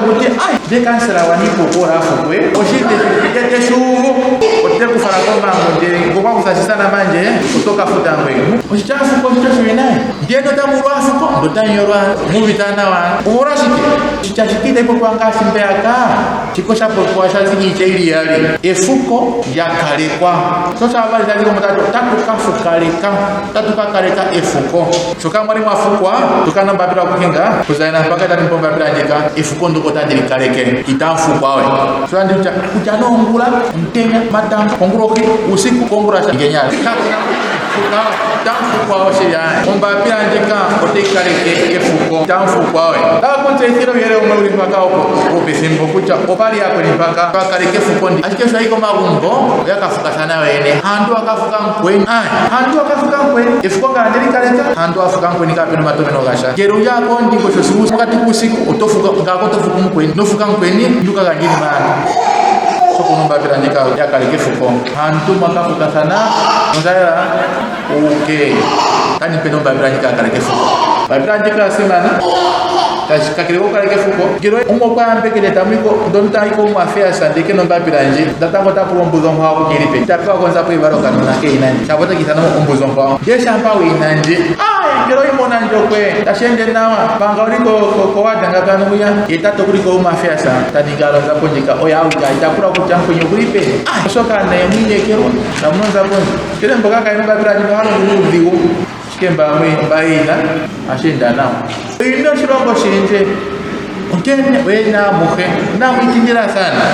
taku ti, Ai, ndee kansela gwaNiipuku ora fukwe, oshi te shi uvu, ote ku fala kompangu ndee ngo kwa kutha shisana manje, oto ka futa ngweye. Oshitya afuko oshitya oshiwinayi. Ndee notamu ulwa afuko, ndo tamu yolwa mu uvita nawa. Omolwashike? Oshitya shika itashi popiwa ngaashi mbeyaka. Shika osha popiwa sha zi kiitya yi li iyali, efuko lya kalekwa. Sho sha avali sha zi komutatu, otatu ka fukaleka, otatu ka kaleka efuko. Shoka mwali mwa fukwa, tuka nombapila okuhinga, kuza nena mpaka itandi mu pe ombapila ndjika, efuko ndyoka otandi li kaleke, itamu fukwa we. Sho tandi kutya, kutya nee ongula, omutenya, omatango, kongulohi, uusiku, kongulasha, ngenyala. Kaku na fuka, itamu fukwa we shili aaye. Ombapila ndjika otayi kaleke efuko, itamu fukwa we. Otaya ku tseyithile uuyelele wumwe wu li mpaka wopethimbo kutya opwa li yakweni mpaka twa kaleke efuko ndi, ashike sho ya yi komagumbo oya ka fukathana yoyene. Haantu wa ka fuka mukweni, aaye, haantu wa ka fuka mukweni. Efuko kala nde li kaleka, haantu wa fuka mukweni kaapena omatomeno gasha. Ngele owuli koondingosho sigo mokati kuusiku oto fuka ngaaka oto fuku mukweni, ino fuka mukweni, nduka gandja iinima yaantu. Oshoka owuna ombapila ndjika ya kaleka efuko. Haantu mwa ka fukathana, osha yela? Okay. Otandi pe nombapila ndjika ya kaleka efuko. Ombapila ndjika oya simana. Kakele kokukaleka efuko, ngele omuwa okwa yambekele tamu yi ko, ndono tayi ko Omuafeas ndele ke na ombapila ndji, natango ota pulwa ombudhi onkwawo kutya yi li peni. Ta pewa ko onzapo yevalo okanona ke yi na ndji, shapo oteki ithana ombudhi onkwawo. Ndele shampa wu yi na ndji, ae, ngele oyi mona ndji okwe, tashi ende nawa. Manga wu li koward ngaaka ano hwiya, ye tate oku li ko Home Affairs ta ningi owala onzapo ndjika oye awike, ita pula kutya mukweni oku li peni, ae, oshoka naye omwiinekelwa, kamu na onzapo ndji. Ndele mboka kaye na ombapila ndjino ohaya longo nuudhigu. Ashike mba mba ye yi na, ohashi enda nawa. Oyi na oshilonga oshindji, onkene oyeni amuhe inamu itindilathana.